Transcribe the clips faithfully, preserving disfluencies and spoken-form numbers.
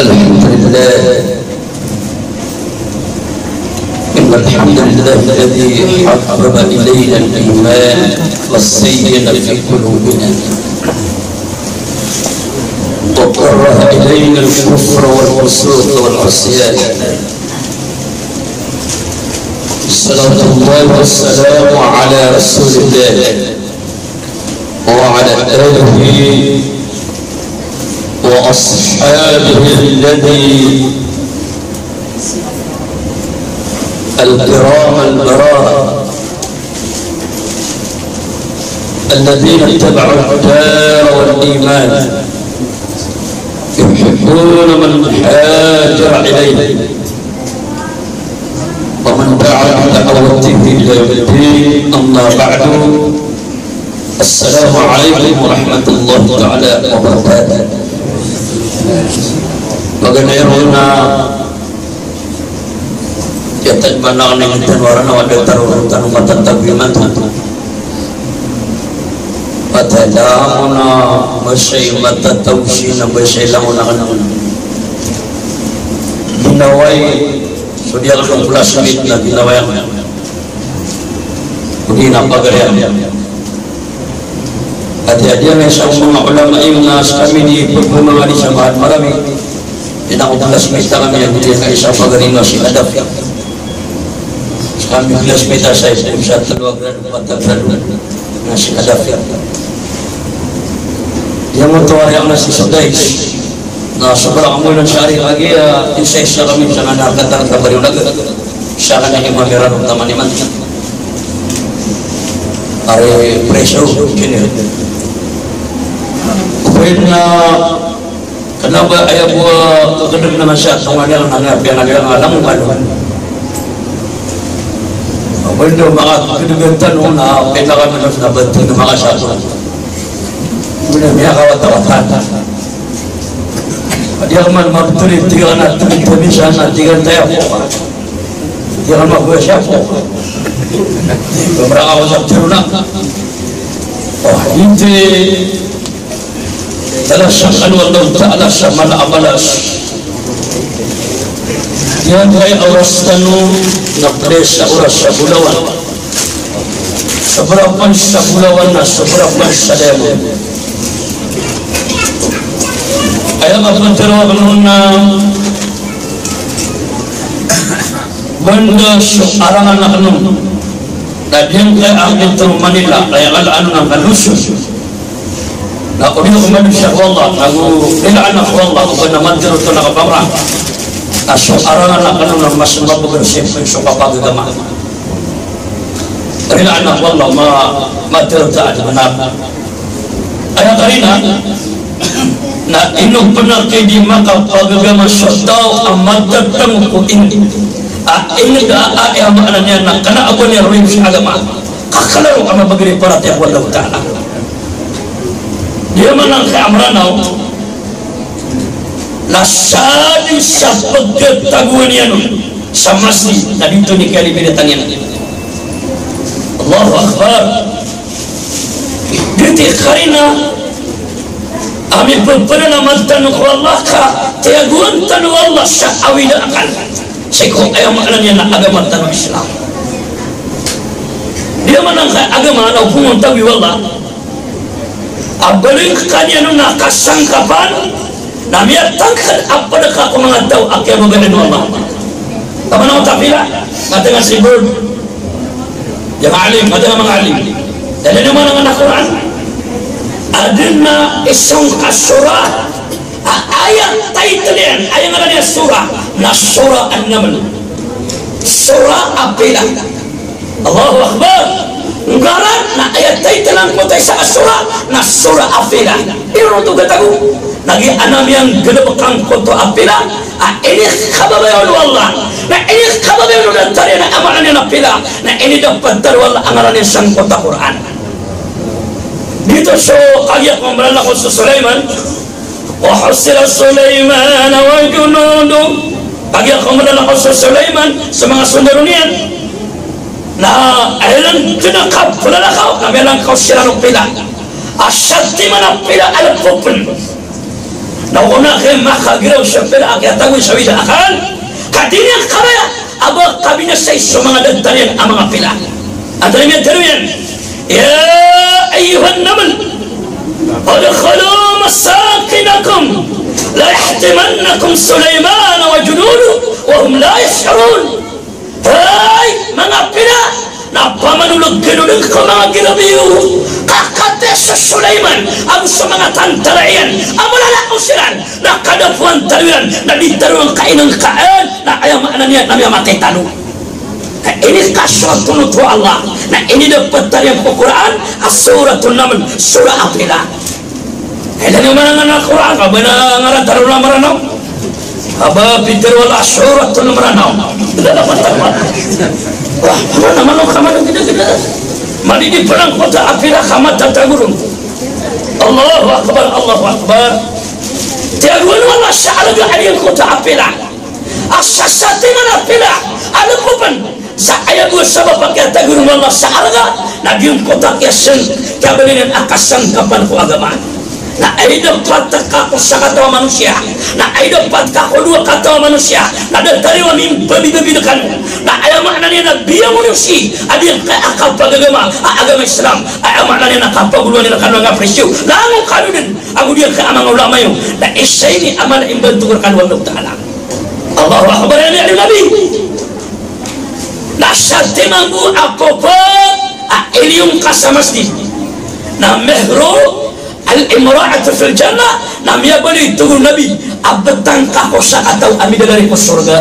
الحمد لله. إن الحمد لله الذي حبب إلينا الإيمان وزينه في قلوبنا وكره إلينا الكفر والفسوق والعصيان. صلوات الله وسلامه على رسول الله وعلى آله وأصحابه الذي الكرام البررة الذين اتبعوا الدار والإيمان يحبون من هاجر إليهم ومن دعا بدعوته إلى يوم الدين. أما بعد. السلام عليكم ورحمة الله تعالى وبركاته. Paganay ron na aya tano man a kna ingd tano a Ranaw a da tano ron tano matatago imanto. Pd a langon a ba siya i matatago sii na ba siya i langon a kna ginawai. So di akn o classmate na ginawai akn. Odi na pagari akn. Ati a di akn isa ko manga ulama iyan na skami di pagmamangadi sa Mahatma Gandhi. Di na ko classmate akn iyan, di na isa pagari na si Gaddafi. Skami classmate sa isa, isa tlo a grado, pat a grado. Na si Gaddafi. Aya moto ari akn na si Sudais. Na sobra ka molan sa ari kagiya, isa-isa kami sa nganan a kataranta bariw na gd. Sa nganan i Imam Iran, taman iman. Ari preso, sini. Pwede na Kna ba aya bo a kagdg na masa a tonganay a kna a piyangalaya nga langon ka. Ba ino makagdg tano na pinakamanas na ba tano makasato. Ino miyakawatawata. Di akn man mabthoy, tig akn a tig, tig akn a tig akn a taya ko. Tig akn a magoya siya ko. Ba mrang ako sa tiro na. O, ino Talas akn o Allahu Ta'ala sa mala a balas. Giyangkaya oras tano na pd sa oras sa bolawan. Sobra pn sa bolawan na sobra pn sa diamond. Aya kaptharo akn on na banda so arangan akn on. Na giyangkaya a mitharo Manila, na aya kala anan a Luzon. Na o di ako madosa ko Allah, nago rilaan ako o Allah, o ba na matharo oto na kapamra. Na so arangan akn on na mas mabagr sii pn so kapagagama. Rilaan ako o Allah, ma-, matharo ta a di bnar. Aya karina, na ino pn a kay di makapagagama so taw a matatang ko ingd. A ingd a, a, aya maana niyan na kna a ba niyan roy sa agama. Ka klaro a mabagr i paratiyaya ko Allahu Ta'ala. Di man angkaya a Mranaw, na sa di sa pagtagoan iyan on sa masjid, na di oto niyan kiyalibinatang iyan. Allahu Akbar. Giyoto i karina a mipapd a mata tano ko Allah ka tiyagoan tano o Allah sa awid a akal. Sii ko aya maana niyan na agama tano a Islam. Di man angkaya a agama na opama o tago i o Allah a baloy ka niyan on na kasangkapan, na miyatangkd a pd ka ko manga taw a kiyabagaan o Allah. Taman a manga tafila, matag a si board. Aya manga alim, matag a manga alim. Dn aya maana a Qur'an. Adn a isa on ka surah a aya title iyan, aya ngaran iyan a surah, na Surah An-Naml. Surah a pila. Allahu Akbar. Ngaran na aya title angkoto a isa a surah, na Surah a pila. Ino oto katago? Na giya a miyanggalbk angkoto a pila a inikhababaya on o Allah. Na inikhababaya on o datar iyan a aya maana niyan a pila. Na inidaptar o Allah a ngaran iyan sangkoto a Qur'an. Giyoto so kagiya ko mranaw ko so Sulaiman. Wa husira Sulaiman wa junuduh. Kagiya ko mranaw ko so Sulaiman, so manga sondaro niyan. Na aya lang dn a kaplalakaw, na miyalankaw siran o pila. A satiman a pila a lpo pn. Na o kona ka makagiraw sa pila a kiyatago sa wida akal, ka di niyan kabaya a ba kabinasay so manga datar iyan a manga pila. Antaa i miyatero iyan? Ya ayyuhan naml, udkhulu masakinakum, la yahtimannakum Sulaiman wa junuduhu wa hum la yash'urun. Hay manga pila, na pamanolag kano dn ko manga ginawi iyo, ka katii so Sulaiman ago so manga tantara iyan a malalakaw siran, na kadapoan tano iran, na di tano iran kainngkaan, na aya maana niyan na miyamatay tano. Na ini kasoat oto o Allah, na ini dapat tariyan ko Qur'an a Suratun Naml, sura a pila. Ilay niyo man a ngaran a Qur'an, ka ba na ngaran tano a Mranaw. Ka ba pitharo o Allah a Suratun Mranaw. Wah, mana, mana, mana, gida, gida. Madi di pn angkoto a pila ka matatago ron. Allahu Akbar, Allahu Akbar. Tiyagoan o Allah sa arga a giyangkoto a pila. A sasatiman a pila a lkopn sa aya bo sabap a kiyatago ron o Allah sa arga, na giyangkoto a kiyasang, kiyabaloy niyan a kasangkapan ko agama. Na aya dapat ka ko sakataw a manosiya, na aya dapat ka ko dowa kataw a manosiya, na datar iyo a mimbabibabi rkano. Na aya maana niyan na biyangon iyo sii a giyangkai a kapagagama a agama Islam. Aya maana niyan na kapagolowan iyo rkano a manga presyo, langon kano dn ago giyangkai a manga ulama iyo. Na isa ini a mala a imbantog rkano o Allahu Ta'ala. Allahu Akbar, ya Nabi. Na satiman bo a kopat a iliyong ka sa masjid. Na mihru al-imra'atu fil jannah, na miyabaloy, tig o Nabi, a btang ka ko sakataw a midagari ko sorga.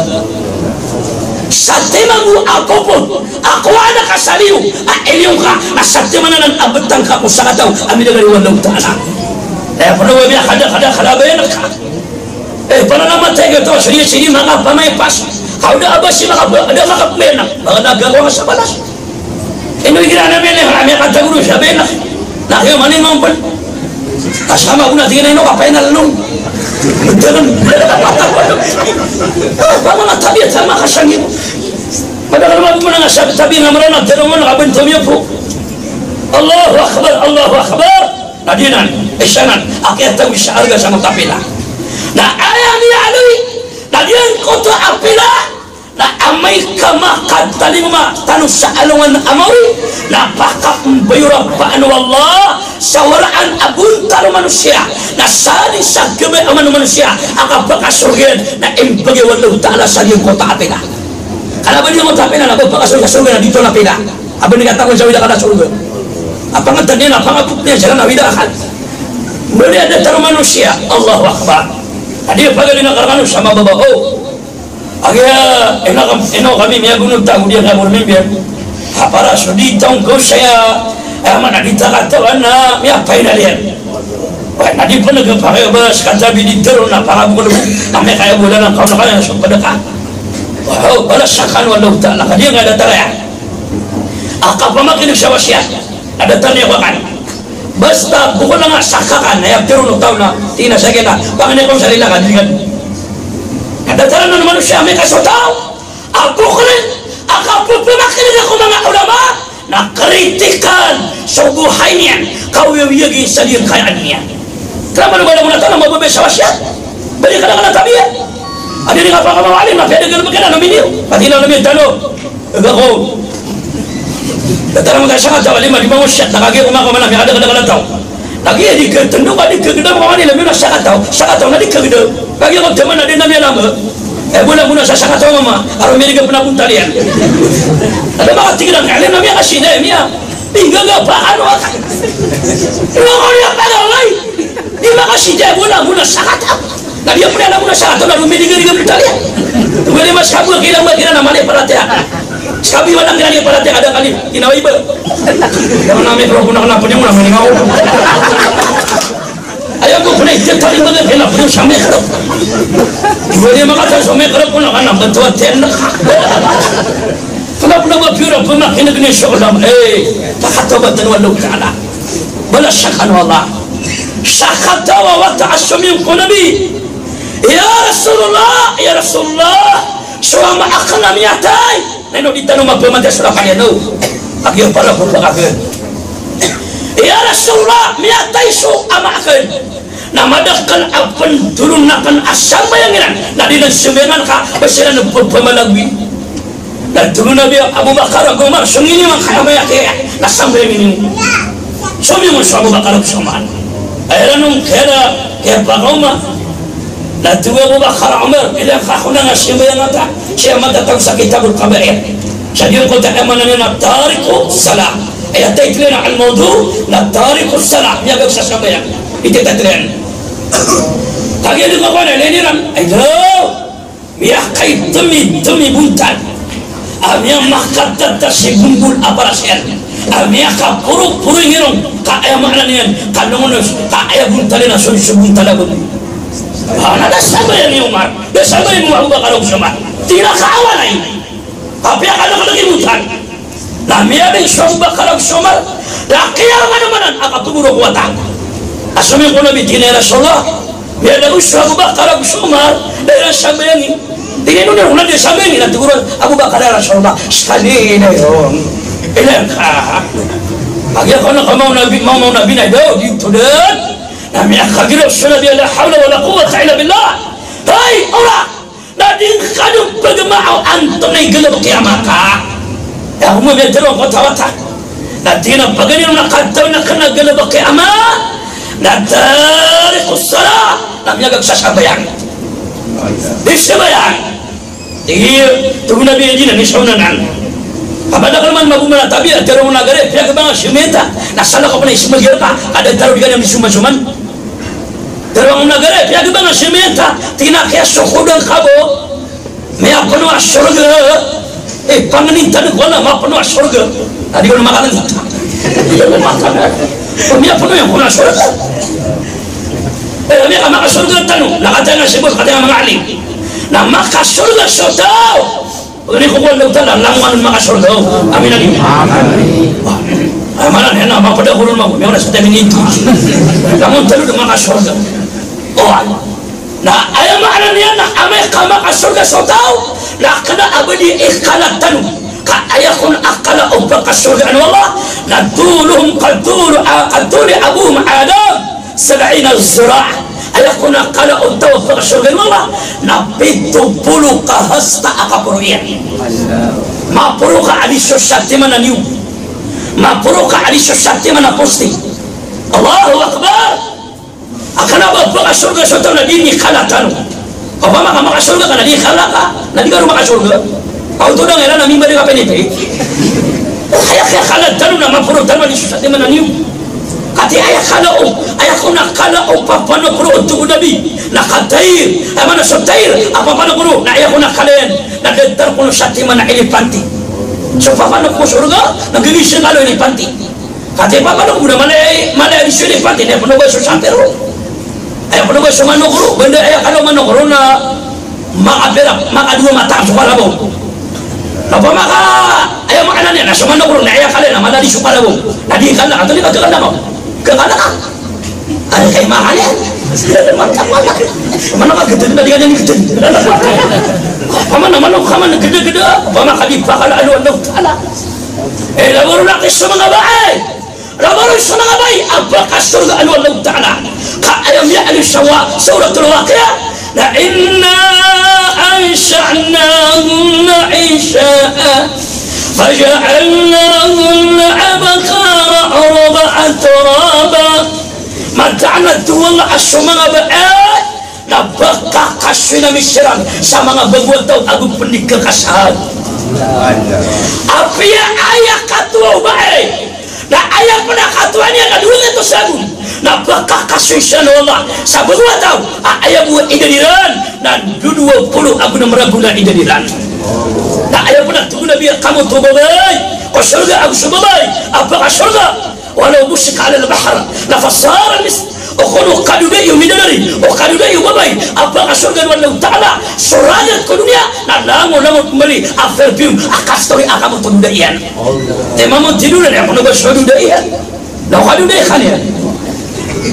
Satiman bo a kopat a kowaan ka sa liyo a iliyong ka, na satiman anan a btang ka ko sakataw a midagari o Allahu Ta'ala. Aya pn o ba miyakadakadakl a bayanak ka. Eh, pala na matay ka to, sii, sii makapamay pas. Ka o da a ba sii makapa-, da makapamay na. Ba na gagawa sa balas. Ino igira na miyalay, na miyakatago ron sa bayanak. Na kiyo mani mampan. Kasama ko na tig iyan a ino ka final no. Dalam. Ah, ba manga tabiya sa makasangit. Madakl mambo na nga sa tabiya nga mranaw, dalam mo na kabanto miyo po. Allahu Akbar, Allahu Akbar. Na di nan, isa nan a kiyatago sa arga sa mutapila. Na aya niyan aloy, na giyangkoto a pila, na amay ka makatalingoma tano sa alongan a maori, na pakapmbayoran paan o Allah sa waraan a bontal o manosiya, na sani sa gabay a mano manosiya a kapakasorga iyan, na imbagay o Allahu Ta'ala sa giyangkoto a pila. Kna ba di giyangkoto a pila na ba pakasorga sa sorga na di tano a pila. A ba di katago sa wida akal a sorga. A pangtanda niyan, a pangapok niyan sa wida akal. Mori a datar o manosiya, Allahu Akbar. A di pagari na karkano sa mababa. O. Agiya, ino kam-, ino kami miyagonot ago di kami mimbiyan. A para so di taw ko saya, eh, mana di ta katawan na miyapainal iyan. Wah, na di pn a gpakay ba sa katabi di tero na pangabokol. Amay kaya bola na kaw na kaya so pdaka. Wah, balas sa kano o Allahu Ta'ala, ka di nga datar iyan. A kapamakinig sa wasiyat a datar iyan ko akan. Basta bokol nga sa kakan, aya tero o taw na, tig iyan sa kena, pangni ko sa lila ka, di kan. A datar anan o manosiya, amay ka so taw a bokol a kapphamakinig ko manga ulama, na kritikal so buhay niyan, ka oyagoyag iyan sa giyangkaya a doniya. Kna ba na ba na taw na mababaya sa wasiyat. Ba di ka na kna tabiya. A di nga pakamaa alim na pwede ka na ba kna na miniyo. Pati na miniyo tano. Ega ko. Datar a manga sakataw a lima, lima wasiyat, na kagiya ko makaoma na miyakadakadakl a taw. Kagiya di katndo ka, di kagdam ka, mani lamiyo na sakataw, sakataw na di kagdam. Kagiya ko taman na di na miyalamba. Eh, bola mo na sa sakataw mama, a romiriga pn a bontal iyan. Ada ba katig iran ka alim na miyakasida, eh, miya. Di gaga pa, ano, aka. Ano ko niyan pagaway? Di makasida, bola mo na sakataw. Na di ako na, na mo na sakataw, na romiriga-riga bontal iyan. Wala mas kabo, kailan ba, kailan na mali paratiyaya. Sekabi walang kena di paratiyaya, kada kali, kinaway ba? Yang na microphone na kena pn yung naman nga ako. Aya ko pn a itatali ba nga kena pn yung sa microphone. Iba niya makata sa microphone na kena pn tuwa tiyan na ka. Kena pn ba pura pamakinig niyan sa ulama. Eh, pakatawbatan o Allahu Ta'ala. Balas sa kano o Allah. Sakataw a wata a somiyong ko Nabi. Ya Rasulullah, ya Rasulullah. So ama akn a miyatay. Na ino di tano mapamantay so lakal iyan, no? Kagiya para ko pakagen. Ya Rasulullah, miyatay so ama akn. Na madakl a pndolon akn a sambayang iran, na di dn sambayangan ka ba siran pphmalagoy. Na tharoon o Nabi a Abu Bakar ago Umar, so ngini man ka amay a kiyaya na sambayang ini. So miyangon so Abu Bakar ago so Umar. Aya iran on kiyaya, kiyapakaoma. Na tig o Abu Bakar, Umar, ilay ka ko na nga sambayang ata. Sii a matatago sa Kitabul Kaba'ir. Sa giyangkoto a aya maana niyan na tariku salah. Aya title iyan a al-mawdu' na tariku salah, miyagag sa sambayang. Ito i title iyan. Kagiya di ko kowan a liniran, ay daw. Miyakaitm i, itm i bontal a miyamakatata si bombol a parasian a miyakaporoporo i ngirong, ka aya maana niyan, ka longonos, ka aya bontal iyan na so, so bontal a bombol. Ah, na da sambayang i Umar, da sambayang i Abu Bakar ago so Umar. Tig iran a kawan ai. Apiya ka da kalagibothan. Na miyabin so Abu Bakar ago so Umar, na kiyamanaman a kapagoro ko wata. A somiyong ko Nabi, tig iyan a, ya Rasulullah, miyada ko so Abu Bakar ago so Umar, da iran sambayangi. Tig iyan a, ino niyo ron di sambayangi? Na tig o Abu Bakar, ya Rasulullah, skaniyan iran. Ilay ka. Kagiya ko na ka maona bi, maona bi na daw, di to dn. Na miyakagiraw so Nabi, la hawla wala quwwata illa billah. Hay, ora! Na di ka dn pagmaaw antonaa i galbk i ama ka. Aya ko mabiyatero ko tawata. Na di na paganay ron a katawan akn a galbk i ama. Na tariku salah. Na miyagag sa sambayang. Di sambayang. Di, tig o Nabi a di na ni saonanan. Kapadakl man mambo man a tabiya, tero o nagare, piyagabang a siminta. Na salakaw pn a ismagir ka. Ka da taro di ka niyan di somasoman. Tero o nagare, piyagabang a siminta, tig iyan a kiyasokodan ka bo. Miyapno a sorga. Eh, pangnin tano ko na mapno a sorga. Na di ko na makanin. Miyapno iyan ko na sorga. Eh, miyaka makasorga tano. Na katii nga sibot, katii nga manga alim. Na makasorga so taw. Pagari ko ko Allahu Ta'ala, langowan on makasorga. Amin, amin. Amin. Ay, maana niyan na mapda ko ron mambo, miyaona sa tabi nito. Langowan tano dn makasorga. O, na aya maana niyan na amay ka makasorga so taw, na kna a ba di ikala tano. Ka aya kon a kala o pakasorgaan o Allah, na tuluhum ka tuli, a, ka tuli abuhum Adam. Sab'ina zira'ah. Aya kon a kala o taw a pakasorgaan o Allah na pito polo ka hasta a kaporo iyan. Maporo ka a di so satiman a niyog. Maporo ka a di so satiman a poste. Allahu Akbar. A kna a ba pakasorga so taw na di niyan kala tano. Opama ka makasorga ka na di kala ka, na di ka ron makasorga. Aw, to da nga iran a mimba di ka pinipi. Aya kiyakala tano na maporo tano a di so satiman a niyog. Katii aya kala o, aya kon a kala o papanokoro o tig o Nabi na ka tayr. Aya maana so tayr a papanokoro na aya kon a kala iyan na datar kon o satiman a elipante. So papanokoro sorga na gigising kala o elipante. Katii papanokoro na mala i, mala i so elipante na aya pn o ba so sampir ron. Aya pn o ba so manok ron, banda aya kala o manok ron na makapira, makadowa mata so kalabaw. Na opama ka, aya maana niyan na so manok ron na aya kala iyan na mala di so kalabaw. Na di kala, antonaa i ba kala ka? Kala ka. Ay, kay maana iyan. Manok ka gdgd na di ka niyan gdgd. Opama na manok ka man gdgd, opama ka di pakala o Allahu Ta'ala. Eh, labaw ron a kiso manga bae. Labaw ron so manga bae a pakasorgaan o Allahu Ta'ala. Ka aya miyaaloy sa wa-, Suratul Waqi'ah na, "Inna ansha'nahunna insha'a, faja'alnahunna abkara 'urban atraba." Mataan a tig o Allah a so manga bae na pkakasoyin ami siran sa manga bago a taw ago pn di kakasaan. Apiya aya katowa o bae na aya pn a katowa niyan na dowa gatos ago, na pkakasoy siran o Allah sa bago a taw a aya bo a idad iran na dowa polo ago nam ragon a idad iran. Na aya pn a tig o Nabi a kamoto o babay ko sorga ago so babay a pkasorga. Walaw mushika 'alal bahr lafasara misk. O kono kadodai o midanari, o kadodai o babay a pkasorgaan o Allahu Ta'ala so ragat ko doniya na langolangon pmbali a perfume a kastori a kamoto o doda iyan. Te mambo tiduran iyan, kono ba so doda iyan. Na o kadodai ka niyan.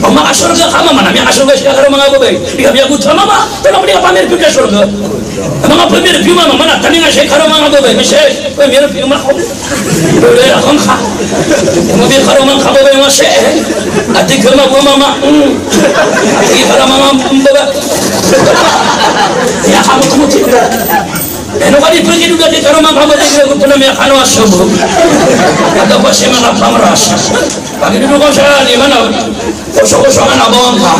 O makasorga ka mama, na miyakasorga sii ka karoma nga babay. Di ka miyagoto a mama, tolong di ka pamirpiyo ka sorga. Manga pamirpiyo mama, mana taninga sii ka karoma nga babay. Misis, pamirpiyo mama. Dole akong ka. Mo bi karoma nga babay mo sii, eh. Ati ka ma bo mama. Hmm. Ati ka karoma nga babay. Ya, kamu, kamu tidak. Ino ka di pwede doon dati karoma nga babay, di ka pwede miyakano a sobo. Ata ba sii manga pamras. Pagidodon ko sa lima na, koso-koso ka na bawang ka.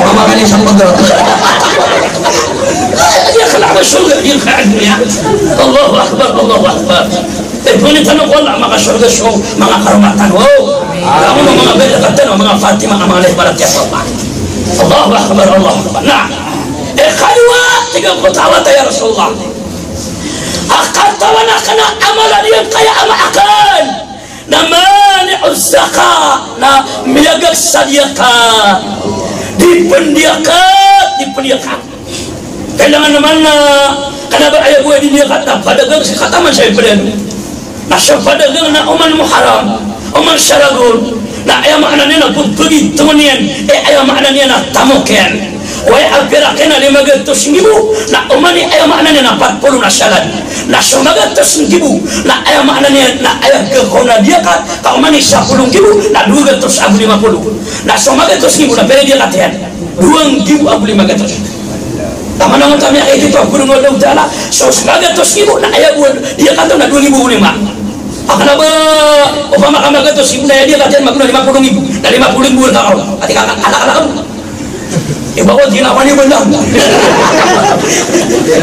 Mama ka ni sa pagdala. Iya ka na ba sorga, iya ka na. Allahu Akbar, Allahu Akbar. Eh, pwede tano ko Allah makasorga so manga karoma tano. Wow. Amin. Kamu no manga beda ka tano, manga Fatima, manga lebarat ya Allah. Allahu Akbar, Allahu Akbar. Na, eh, kaliwa, tig ko, tawata ya Rasulullah. A katawan akn a amalan iyan kaya a maakn. Na mani'uz zaka, na miyagak sa diyakat. Di pn diyakat, di pn diyakat. Kailangan naman na, kna ba aya bo a di diyakat na padagang sii kataman sa ibadan. Na so padagang na oman mo haram, oman sa ragon, na aya maana niyan na pphagitong iyan, eh, aya maana niyan na tamok iyan. Oway, a pirak iyan na lima gatos nggibo, na oman i aya maana niyan na pat polo na salad. Na so magatos nggibo, na aya maana niyan na aya gakaw na diyakat, ka oman i sapolo nggibo, na dowa gatos ago lima polo. Na so magatos nggibo, na pira i diyakat iyan? Dowa nggibo ago lima gatos. Taman a ngota miyakaitito a goro o Allahu Ta'ala, so magatos nggibo, na aya bo a diyakat on na dowa nggibo ago lima. Akn a ba, opama ka magatos nggibo na aya diyakat iyan mago na lima polo nggibo, na lima polo nggibo ka kaw. Ati ka, ka, ka, ka, ka. Iba ko, di na wani ba na.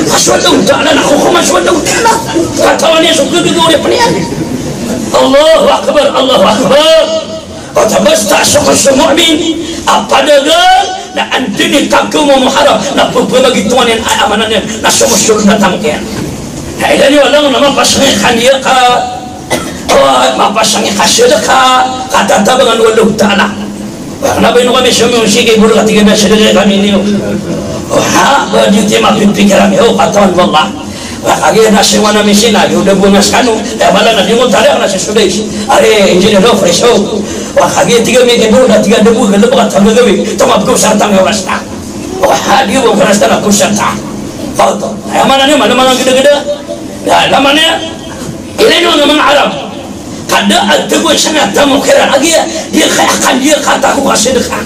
Ka so Allahu Ta'ala na, ko, ko, ma so Allahu Ta'ala. Katawan iyan so gagaga o oripen iyan. Allahu Akbar, Allahu Akbar. Kata basta so, so mu'min a padagang na anda i kagagaw mo haram, na pphagitong iyan a, a maana niyan na somosolod na tamok iyan. Na ilay niyo a langon a mapasang i kandiyakat. O, mapasang i kasadaka, katatabangan o Allahu Ta'ala. Wa kna ba ino kami somiyosikay bo, katii kami a sadaka kami niyo. O, ha, ba di ti mapipikir ami, o, katawan o Allah. Wa kagiya na siwa na misin a, iyo da bo nga skano, aya bala na di mo tariya na si Sudais. Ari, engineer o, fresh o. Wa kagiya tig ami, di bo, na tig a da bo, galbk a tanga gawii. Ito mapkaw sa tanga oras ta. Wa, ha, di bo, oras ta na kaw sa ta. Kaw to. Aya maana niyan, mana manga gdagda. Ya, aya maana niyan. Ilay niyo a manga Arab. Ka da a tago sangka tamok iran. Agiya, di ka, akan di ka tago ka sadaka.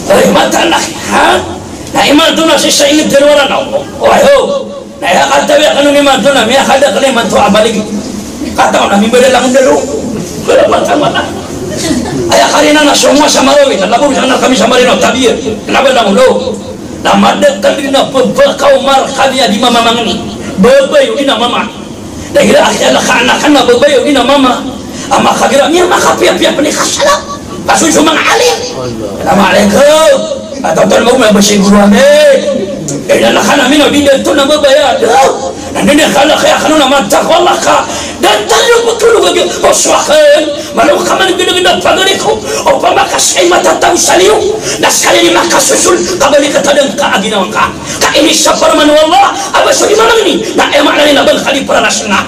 Ay, mataan a, ha? Na imanto na sii sa ingd tano anan. O, ayo. Na aya katawi akn on imanto na miyakadakl imanto a balig. Katawan a mimbala langon dalo. Kala mataan a. Aya karina na so masa Marawi, na labo sa na kami sa Marino, tabiya. Kna ba langon dalo. Na madakl dn a pphakaoma rkami a di mamamangni. Babay o di na mama. Na igira a kiyalkaan akn a babay o di na mama a makagira, miyamakapiyapiya pn i kasalam. Ka so so manga alim. Assalamu alaikum. Katawan mo ba si goro ami. Eh, lalakaan ami na di da oto na babay a. Na di na kalakay akn on a mataqwa Allah ka. Da tano ptolog a giya. O so akn. Malo ka man gdagda pagari ko. Opama ka sii matataw sa liyo. Na skaniyan i makasosol. Kabaliktad angka a ginawa ngka. Ka inisapar man o Allah a ba so di mamangni, na aya maana niyan na ba ngka di praras nga.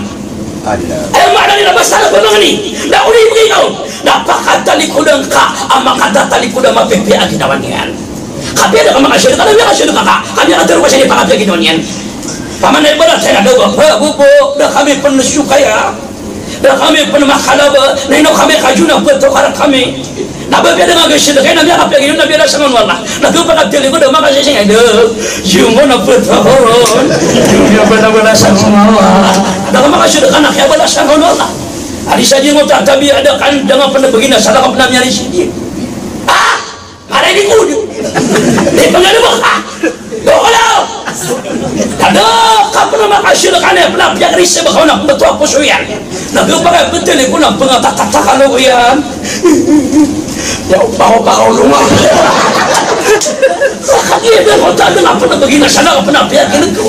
Aya maana niyan na ba sa ngka mamangni, na o di bgay ka on, na pakatalikodan ka a makatatalikodan a mapipiya a ginawa niyan. Kapiya da ka makasadaka, na miyakasadaka ka, ka miyakataroma sa di pakapiya a ginawa niyan. Paman na ibarat saya da ba, ba, bo, bo, da kami pn sokaya. Da kami pn makalaba, na ino kami kagiya na ptokar kami. Na ba piya da nga kasadaka, na miyakapiya giya, na piya da sa ngka o Allah. Na da pakatalikodan a makasising, da. Giyoto na ptokar on. Giyoto na balasan o Allah. Da ka makasadaka na kiyabalasan o Allah. Adi sa giyoto a tabiya da kan, da nga pn bgi na sadaka pn a miyari sii. Ah! Maray di ko di. Di pangano ba ka? Dokolo! Kada ka pn a makasadaka na pn a piyakrisib ka on a pmbto a poso iyan. Na gpakay ptali ko na pngatakataka lo iyan. Ya, bawa-bawa lo nga. Kagiya da ko tanda nga pn a bgi na sadaka pn a piyakrisib ko.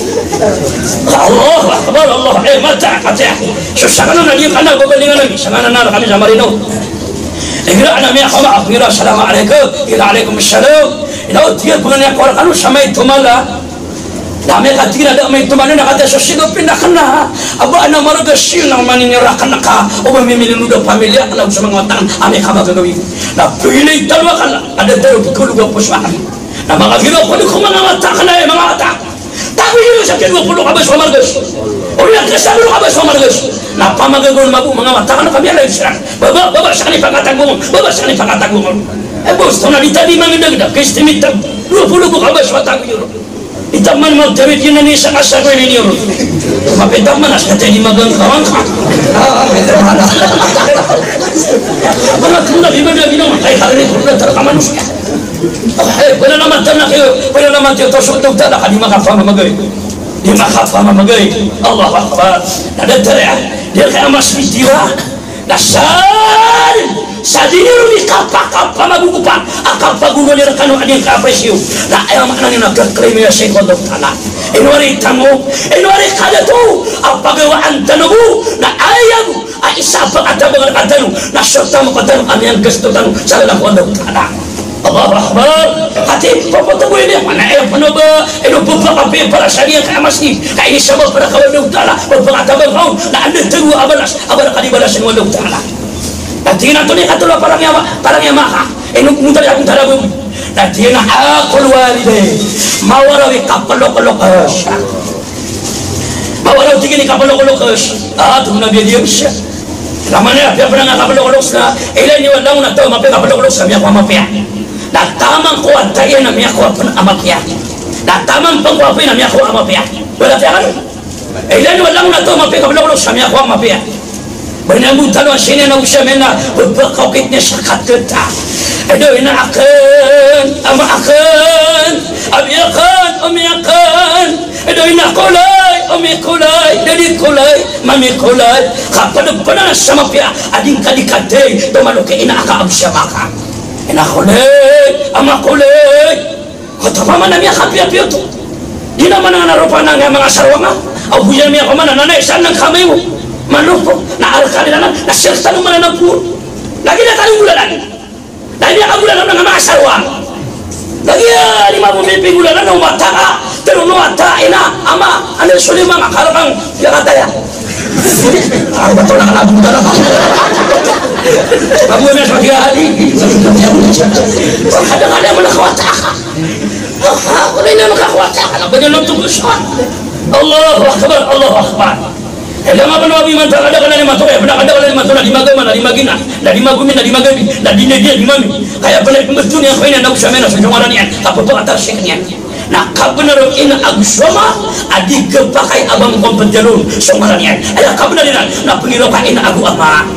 Allahu Akbar, Allah. Eh, mata, mata. So sakn na di kna babalingan ami. Sakn na kami sa Marino. Igira anan miyakaoma, igira, "Assalamu alaikum." Igira, "Alaikum assalam." Ino, tig iyan, pangni ako rkano sa maito mala. Na amay ka tig iyan a da a maito man iyan na katii so siga pinakna a ba ana margas iyan na maninira ka na ka o ba mimilin o da pamilya ka na o sa manga wata akn a amay ka magagawii ko. Na pagilay tano a kala a da tano pkhaologa poso akn. Na manga giraw ko di ko manga wata akn a manga wata akn. Tago iyo sa kiyadwa ko lo ka ba so margas. O iya ka sa lo ka ba so margas. Na pamagagaw mabo manga wata akn a kami a live siran. Baba, baba, sakn i pakatago ngka on. Baba, sakn i pakatago ngka on. E, boss, tona di tadi mangdagdag, ka estimate ta. Dwa polo ko ka ba so tago iyo. Itaman mo tawid iyan na ni sa kasagoy ni niyo. Mapitaman a sa tadi magang kawan ka. Ah, mapitaman. Mga tuna, di ba, di ba, di ba, ay, kagri ko na taraka manusiya. Eh, pwede naman tayo na kayo, pwede naman tayo, to, so, to, tala ka, di makapamamagay. Di makapamamagay. Allahu Akbar. Na datar iyan, di kaya mas mitira. Na sa, sa di niyo ron di kapakapamagogopa, a kapagogoni rkano a di niyan kaapresyo. Na aya maana niyan na kaklaim iyan sii ko Allahu Ta'ala. Ino ari tano, ino ari kadato, a pagawaan tano bo, na aya bo, a isa a pakatabang rkatano, na so tamok tano a miyanggasto tano sa lalan ko Allahu Ta'ala. Allahu Akbar. Hati, papato bo ini, mana aya pano ba, ino ba pakapiya para sa niyan ka masjid, ka ini sabap para ka Allahu Ta'ala, ba pakatabang ka on, na anda tago a balas, a ba ka di balas o Allahu Ta'ala. Na tig iyan a toni katolo a parang iya ma-, parang iya maka, ino muntari akong tarabong. Na tig iyan a aqul waliday, mawaraw i kaploklok, eh, Mawaraw tig iyan i kaploklok, eh, ah, tig o Nabi a di a bisa. Lamana, apiya pn a kaploklok sa, ilay niyo a langon a taw a mapiya kaploklok sa miyakowa a mapiya. Na taman ko a taw iyan a miyakowa pn a mapiya. Na taman pn ko a apoy na miyakowa a mapiya. Wala tiya kano. Ilay niyo a langon a taw a mapiya kaploklok sa miyakowa a mapiya. Ba niyan bo tano a sii niyan a osamin a pphakaokit niyan sa kateta. Ado ina akn, ama akn, abi akn, omi akn. Ado ina kolay, omi kolay, dadi kolay, mami kolay. Kapd pn anan sa mapiya a di ngka di katay, to malo ki ina aka, abi sa maka. Ina kolay, ama kolay. Koto pman a miyakapiyapiya oto. Di na man a ropa na nga manga sarwang a. Aw, buya miyakoman a nanay sa nang kamay mo. Manoko, na alkali na, na sir tano man a napor. Lagid a tano golalan. Na miyakagolalan na nga manga sarwang. Lagid a lima bo mipinggolalan o mata ka. Tero no wata, ina, ama, ano so lima nga kalkang. Iya kataya. Ang bato na kalabog na lang. Bago na sa kiyahali. Kadang-kadang mo na kawata ka. Ah, kulay na makakawata ka. Ano ba niyan ang tugos ka? Allahu Akbar, Allahu Akbar. Kaya nga ba naman iman talaga ka na lima to, kaya pala kada ka na lima to, na di magama, na di magina, na di magumi, na di magabi, na di na di, na di mami. Kaya pala ipembeto niyan ko ina na osamin a so ngaran iyan, kapapakatalsik niyan. Na kabnar o ina ago so ama a di khapakay a ba mkompetir on so ngaran iyan. Aya kabnar iran na pengilo ka ina ago ama.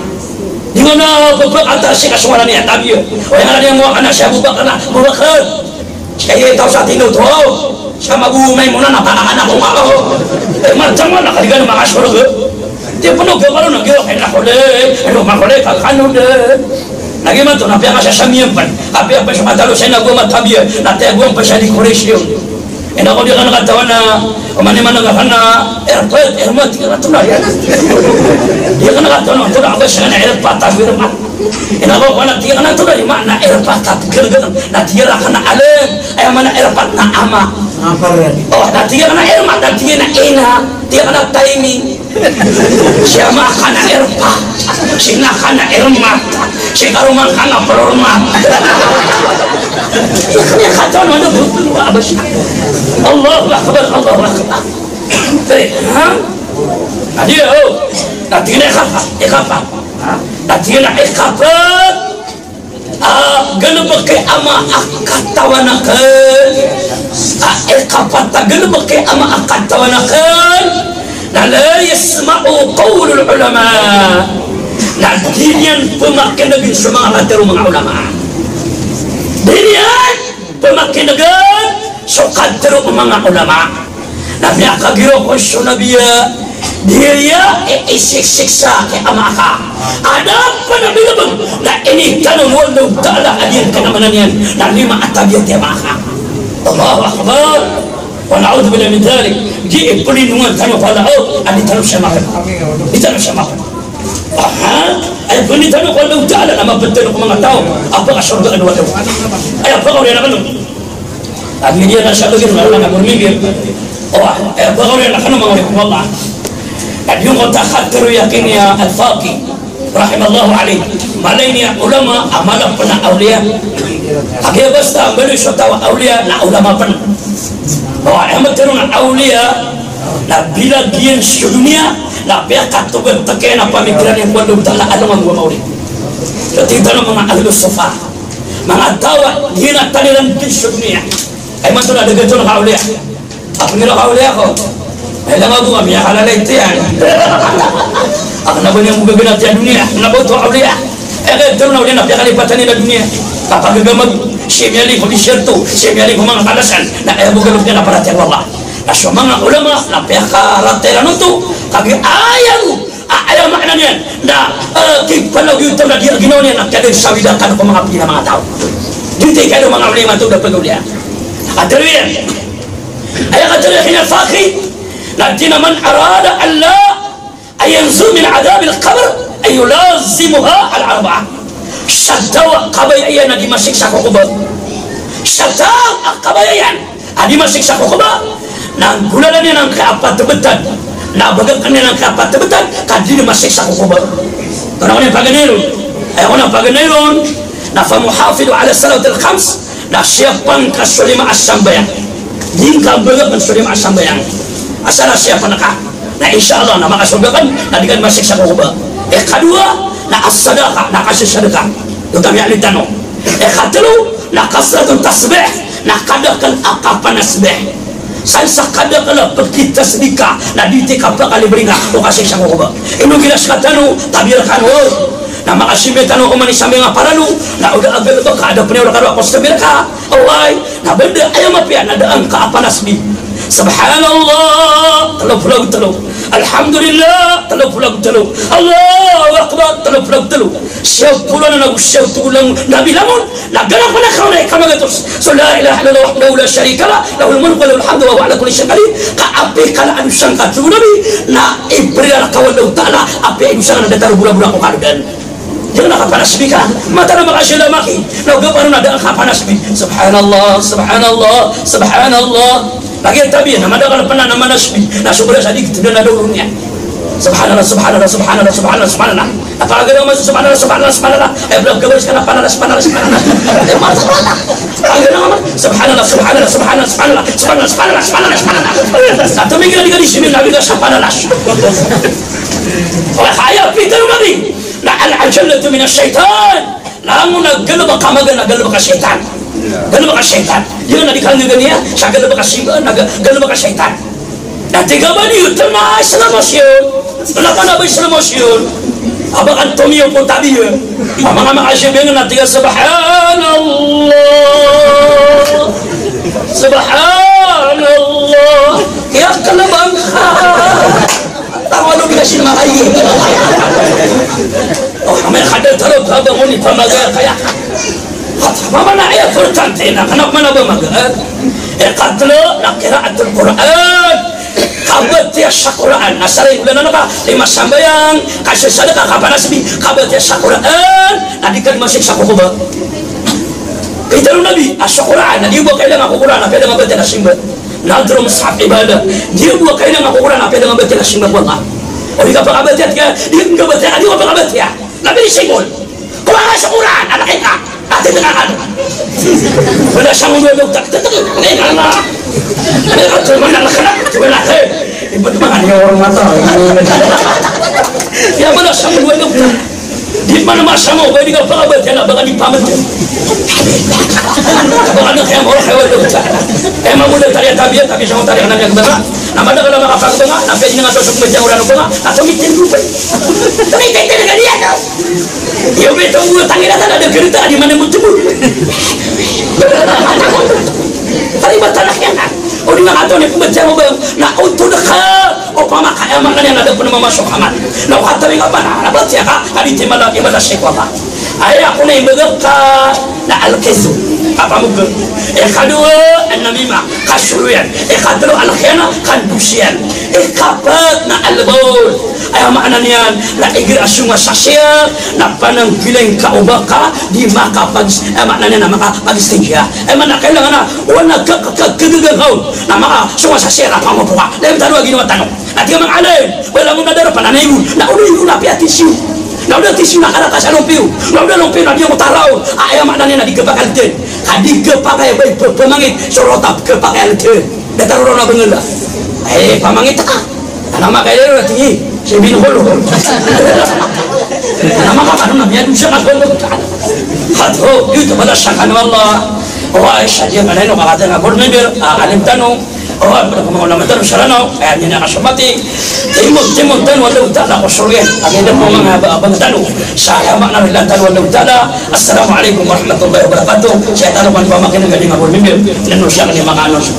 Di ngka na pepakatalsik a so ngaran iyan, tabiya. O aya ngaran iyan mo akn na si Abu Bakar na Abu Bakar. Kaya taw sa tino to. Sa mago Maymuna na panganak ko nga. Eh, macam mana ka di ka na makasorga? Di pn o gabaro na giyo kay na kolay. Ano, makolay ka kano de. Na giyoto na piyakasasamiyan pn. Apiya pn so matalo sa ina ago ama, tabiya, na tig ago ama pn sa di Quraysh iyan. Ina ko di ka na katawan a, o mani man a ka na airport, airport, di ka na tonaa. Di ka na katawan a tonaa, ba sa na airport, airport. Ina ko ko na di ka na tonaa, di man a airport, airport. Na di ka na alam, aya man a airport na ama. Apa rin? O, na di ka na airport, na di ka na ina, di ka na timing. Si ama ka na airport, si ina ka na airmat, si karoma ka na perormat. Iya ka na katawan a manga butol a abas. Allahu Akbar, Allahu Akbar. Tari, ha? Na di, o. Na di na ikapat, ikapat. Ha? Na di na ikapat. A, galebek i ama a katawan akn. A, ikapat a galebek i ama a katawan akn. Na la yasma'u qawlal ulama. Na di niyan pemakinegen so manga katharo o manga ulama. Di niyan pemakinegen so katharo o manga ulama. Na miyakagiraw kon so Nabi a, di aya i, isisiksa ki ama aka. Adn a pn a bilebeg na initanon o Allahu Ta'ala a di kenamana niyan na lima a tabiya i ama aka. Allahu Akbar. Wa na'udhu billahi min dhalik. Di ipelindongan tano ko Allah a di tano siya makan. Di tano siya makan. Aha. Ay, pelindo tano ko Allahu Ta'ala na maped tano ko manga taw a pakasorgaan o Allah. Ay, pakaoriyan tano. Agi niyan na siya bagi na, na, na, na, na, Oway, eh, ba oriyan a kano manga oripn o Allah. Ka di on ko takatero iyan kini a Al-Faqi, rahimallahu alayh. Mala ini a ulama a mala pn a awliya. Kagiya basta a mbaloy so taw a awliya na ulama pn. Oway, aya matero na awliya na bila giyan so doniya na piyakatogan tk iyan a pamikiran iyan ko Allahu Ta'ala alongan bo a maori. So tig tano manga ahlus sufa, manga taw a giyanan a taliran dn so doniya. Aya maana na da gioto na ka awliya. Ako ngiro ka awliya ko. Aya langon bo kami a kalalay tiyan. Ako na ba niyan bo gaganati a doniya. Ako na ba oto awliya. Aya katero na awliya na piyakalipatan iyan a doniya. Kapagagamag, sii miyaling ko disyerto, sii miyaling ko manga kalasan. Na aya bo galok iyan na paratiyaya ko Allah. Na so manga ulama na piyakaratiyaya iran oto, kagiya aya bo a, aya maana niyan na, eh, kipalagoy oto na di a ginawa niyan na kiyadn sawidakan ko manga pila manga taw. Di ti kiyadn manga awliya, manga taw da pagawliya. Katero iyan. Aya katero iyan kini a Faqi, na tig iyan a man arada an la, an yanju min adhabil qabr, an yulazimaha al-arba'a. Sa taw a kabaya iyan a di masiksa ko kobor. Sa taw a kabaya iyan a di masiksa ko kobor, na nggolalan iyan angkai a pat a btad, na bagakn iyan angkai a pat a btad, ka di dn masiksa ko kobor. Tonaa kon iyan paganay ron? Aya kon a paganay ron, na fal muhafidhu ala salawatil khams, na siyapn ka so lima a sambayang. Di ngka bagakn so lima a sambayang. Asar a siyapn ka. Na insha Allah, na makasorga ka, na di ka masiksa ko kobor. Ikadowa, na as-sadaqah, na kasasadaka. Oto a miyaaloy tano. Ikatlo, na kasratut tasbih, na kadakl a kapanasbih. San sa kadakl a pkitasbih ka, na di ti kapakalibri ngka o kasiksa ko kobor. Ino gilas ka tano, tabiya rkano. Na makasimba tano oman i sambayang a paralo, na o da a galbk ka, a da pn iyan o rkano a kasasadaka. Oway, na ba da aya mapiya na da angka a panasbih. Subhanallah, tlo polo ago tlo. Alhamdulillah, tlo polo ago tlo. Allahu Akbar, tlo polo ago tlo. Siyaw polo anan ago siyaw tlo langon, na bilangon, na ganap anan ka on a ika magatos. So la ilaha illallah wahdahu la sharika lah, lahul mulku wa lahul hamdu wa huwa ala kulli shay'in qadir. Ka apiya kala a dosa ngka, tig o Nabi, na iprira rka o Allahu Ta'ala, apiya i dosa ngka na datar o boraboran ko kalodan. Giyanan a kapanasbih ka, mataan a makasila maki, na ogaid pn na da a kapanasbih. Subhanallah, subhanallah, subhanallah. Lagid a tabiya, na madakl pn a manasbih, na so bala sa di ktda na da oron iyan. Subhanallah, subhanallah, subhanallah, subhanallah, subhanallah. Apalagi na mas subhanallah, subhanallah, subhanallah. Eh, bala gabas ka na panallah, subhanallah, subhanallah. Eh, mas subhanallah. Apalagi na mas subhanallah, subhanallah, subhanallah, subhanallah. Sa tumigil a di ka di simi, na bigla sa panallah. Oway, aya pitharo o Nabi. Na al-ajalatu minash shaytan. Langon a galbk a maga na galbk a shaytan. Galbk a shaytan. Giyanan a di kanggaga niyan sa galbk a simba na ga-, galbk a shaytan. Na tig a ba niyo tma slow motion. Tma ba slow motion. A ba kan tomiyo ko tabiya. A manga makasibing na tig a subhanallah. Subhanallah. Iya kalbang. Tawa lo di ka sii makayi. O, amay ka da taro ka ba ngoni pamaga kaya. Mama na aya importante na kna pman a ba maga. Ikatlo na qiraatul Qur'an. Kabatiya sa Qur'an. Na saray ngolalan ka, lima sambayang, kasasadaka, kapanasbih, kabatiya sa Qur'an. Na di ka di masiksa ko kobor. Pitharo o Nabi a so Qur'an, na di bo kailangan ko Qur'an apiya da nga batiya na simba. Na tharo o mushaf ibadah, di bo kailangan ko Qur'an apiya da nga batiya na simba ko Allah. O di ka pakabatiya, di ka batiya, di ka pakabatiya. Nabi di simbol. Ko Allah so Qur'an, anak ika. Ati tengah kan. Wala sa mundo do tak tak. Ni Allah. Ni Allah mana nak nak. Wala he. Ibu tu mana ni orang mata. Ya mana sa mundo do tak. Di mana masa mo, ba di ka pakabatiya na ba ka di pamatiya. Ba ka na kaya mo, kaya wala. Eh, mamuda tariya tabiya, tabiya sa tariya na kaya ba. Na madakl a makapagdanga, na pwede nga to sa pwede nga oran o banga, na tomitin ko pa. Tomitin ka niyan, no? Iyo, beto, tangira tana da kereta, di mana mo tubod. Tari ba tana kaya na? O di nga kato ni pwede nga bang, na oto da ka. Opama ka aya maana niyan na da pn mamasok a amal. Na o katawi nga ba na, na batiya ka, ka di ti mala, ibadah sa iko ba. Aya ko na imbagak ka na al-kizb, kapamogol. Ikadowa, an-namimah, kasoloyan. Ikatlo, al-khiyanah, kandosiyan. Ikapat na al-buht. Aya maana niyan na igira a songa sa siya, na pananggilain ka o ba ka di makapag-, aya maana niyan na makapag-istinja. Aya maana kailangan na, wala ka, ka, ka, ka, Gagaw na maka so nga sa sera pangopoka. Lem tano a ginawa tano. Na tig a manga alim, ba langon a darpa na naigo. Na o di igo na piya tisiyo. Na o da tisiyo na karata sa lompiyo. Na o da lompiyo na di ako taraw. A, aya maana niyan na di kapakay a lden. Ka di kapakay a ba i pamangit so rotab kapakay a lden. Da taro ron a bangala. Eh, pamangit ka. Ana makailay ron a tig iyan, si Bin Kholo. Ana makakano na miyadosa ka so Allah Ta'ala. Hato, iyo, ito pala sa kano Allah. O, ay, sa diyan ka na ino, kakatay nga board member, ah, alim tano. O, ay, pala ko manga ulama tano sa Ranaw, ay, niyan a kasomati. Timon, timon tano, Allah Ta'ala, ko soroyan. Agay da ko manga ba-, abang tano. Sa kama na rin tano, Allah Ta'ala. Assalamu alaikum warahmatullahi wabarakatuh. Sa tano kan pamakin ng galing nga board member. Nano siya kani maka-announce.